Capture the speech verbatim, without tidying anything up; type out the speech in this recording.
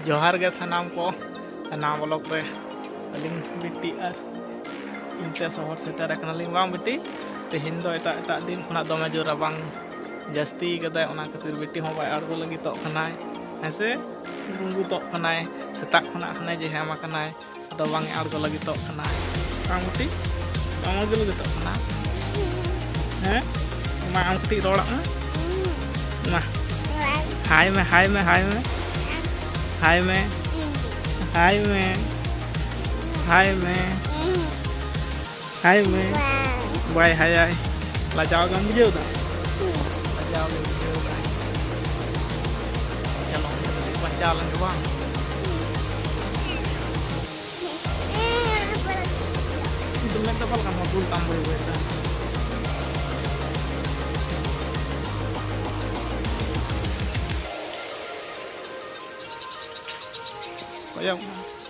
ᱡᱚᱦᱟᱨ ᱜᱮ ᱥᱟᱱᱟᱢ ᱠᱚ, ᱱᱟᱣᱟ vlog ᱨᱮ ᱟᱹᱞᱤᱧ ᱵᱤᱴᱤ ᱟᱨ ᱤᱧ ᱛᱮ ᱥᱚᱦᱚᱨ ᱥᱮᱴᱮᱨ ᱟᱠᱟᱱᱟᱞᱤᱧ ᱵᱟᱝ ᱵᱤᱴᱤ? ᱛᱮᱦᱮᱧ ᱫᱚ ᱮᱴᱟᱜ ᱮᱴᱟᱜ ᱫᱤᱱ ᱠᱷᱚᱱᱟᱜ ᱫᱚᱢᱮ ᱡᱳᱨ ᱨᱟᱵᱟᱝ ᱡᱟᱹᱥᱛᱤ ᱠᱟᱫᱟᱭ, ᱚᱱᱟ ᱠᱷᱟᱹᱛᱤᱨ ᱵᱤᱴᱤ ᱦᱚᱸ ᱵᱟᱭ ᱟᱬᱜᱚ ᱞᱟᱹᱜᱤᱫᱚᱜ ᱠᱟᱱᱟᱭ, ᱦᱮᱸ ᱥᱮ? ᱜᱩᱸᱜᱩᱫᱚᱜ ᱠᱟᱱᱟᱭ, ᱥᱮᱛᱟᱜ ᱠᱷᱚᱱᱟᱜ ᱦᱟᱱᱮ ᱡᱮᱦᱟᱢ ᱟᱠᱟᱱᱟᱭ, ᱟᱫᱚ ᱵᱟᱝ ᱮ ᱟᱬᱜᱚ ᱞᱟᱹᱜᱤᱫᱚᱜ ᱠᱟᱱᱟᱭ᱾ ᱵᱟᱝ ᱵᱤᱴᱤ? ᱵᱟᱝ ᱟᱬᱜᱚ ᱞᱟᱹᱜᱤᱫᱚᱜ ᱠᱟᱱᱟ? ᱦᱮᱸ? ᱢᱟ ᱟᱢ ᱠᱟᱹᱴᱤᱡ ᱨᱚᱲᱟᱜ ᱢᱮ᱾ ᱢᱟ᱾ ᱦᱟᱭ ᱢᱮ, ᱦᱟᱭ ᱢᱮ, ᱦᱟᱭ ᱢᱮ᱾ ᱦᱟᱭ ᱢᱮ᱾ ᱦᱟᱭ ᱢᱮ᱾ ᱦᱟᱭ ᱢᱮ᱾ ᱦᱟᱭ ᱢᱮ᱾ ᱵᱟᱭ ᱦᱟᱭᱟᱭ᱾ ᱞᱟᱡᱟᱣ ᱜᱮᱢ ᱵᱩᱡᱷᱟᱹᱣ ᱫᱟ? ᱞᱟᱡᱟᱣ ᱜᱮ ᱵᱩᱡᱷᱟᱹᱣ ᱫᱟ᱾ ᱪᱚᱞᱚ, ᱵᱟᱧᱪᱟᱣ ᱞᱮᱱ ᱜᱮ ᱵᱟᱝ? ᱠᱤᱱᱛᱩ ᱢᱮᱫ ᱫᱚ ᱚᱠᱟ ᱞᱮᱠᱟᱢ ᱦᱚᱸ ᱫᱩᱞ ᱛᱟᱢ ᱵᱟᱹᱭ ᱵᱟᱹᱭ ᱛᱮ? ᱠᱚᱭᱚᱜ ᱢᱮ᱾